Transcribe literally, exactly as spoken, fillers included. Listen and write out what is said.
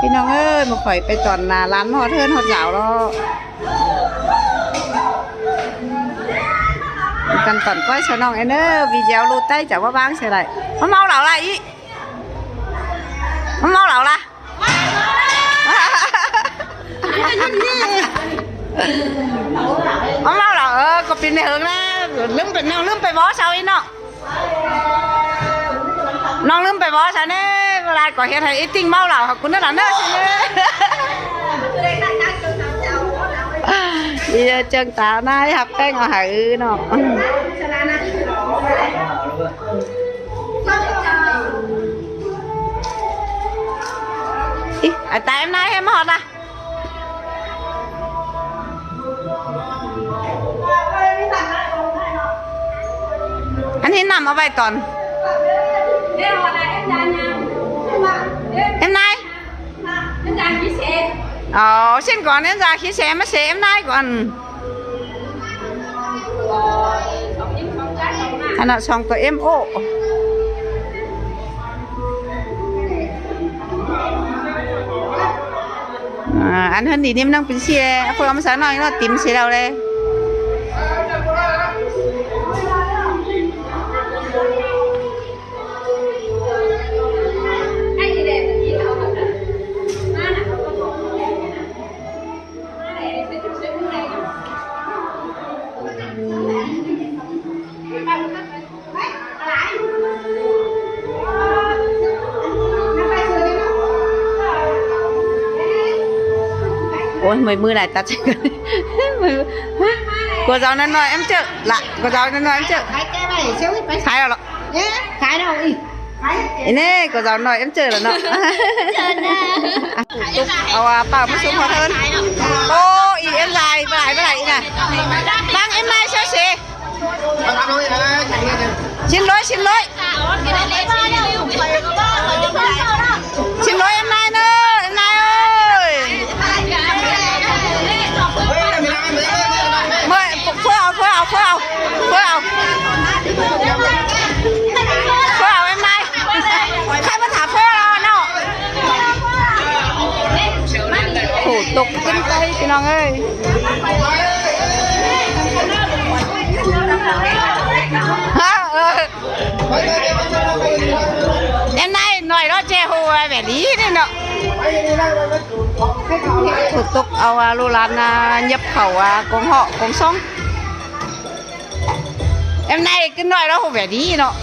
พี่น้องเอ้ย มาข่อยไปตอนหน้าร้านฮอดเฮือนฮอดซาวแล้ว กันตอนก้อยสาวนองเอนเนอร์ วิดีโอรูดไต้จ๋าว่าบ้างใช่ไร มาเมาเหล้าละอี มาเมาเหล้าละ มาเมาเหล้า เออ ก็ปิดในเหิงนะ ลืมไปน้อง ลืมไปบอกสาวอีเนาะ น้องลืมไปบอกซะเน่ เวลาก็เฮ็ดให้อีติ่งเมาเหล้า ขอบคุณนะหลานเด้อสิเน่ อีเจิงตาหน้าให้หักแป้งเอาให้เนาะ อีไอ้ตาเอ็มนายให้มาฮอดละ อันนี้นำเอาไว้ตอน เอ็มนาย อ๋อ เส้นก่อนเอ็มจากขีเสมาเสเอ็มนายก่อน อันนั้นสองตัวเอ็มโอ อ่า อันเฮิ่นดีนี่มันต้องเป็นเสีย เพื่อเอามาใส่หน่อยเนาะ ติ่มเสียเราเลย โอ๊ย เมื่อยมือหลายตัด กัวเจ้าน้อยๆ เอ็มเจอละ กัวเจ้าน้อยๆ เอ็มเจอ ขายแก้วไว้ เซลล์ไป ขายเอาเหรอ เอ๊ะ ขายแล้วอีก อีนี่กัวเจ้าน้อยๆ เอ็มเจอละเนาะ เจอนะ เอาว่าปากมาซุ่มขอเทิน โอ้ อีเอ็มไลน์ บ่ไหล บ่ไหล อีน่ะ ตั้งเอ็มไลน์เซลล์สิ ชิ้นร้อย ชิ้นร้อย ชิ้นร้อย เอ็มนายเนอะ เอ็มนายเอ้ย เมื่อ เพื่อเอา เพื่อเอา เพื่อเอา เพื่อเอา เพื่อเอา เอ็มนาย ใครมาถามเพื่อเราเนาะ โห ตกขึ้นไป พี่น้องเอ้ย ฮะ เออ เอ็มนาย หน่อยเนาะ เจ้า โห แบบนี้เนี่ยเนาะ ถูกตกเอาอะ ลูกหลานนะ ยับเขาอะ กองเหาะ กองซ่อง เอ็มนาย ขึ้นหน่อยเนาะ โห แบบนี้เนาะ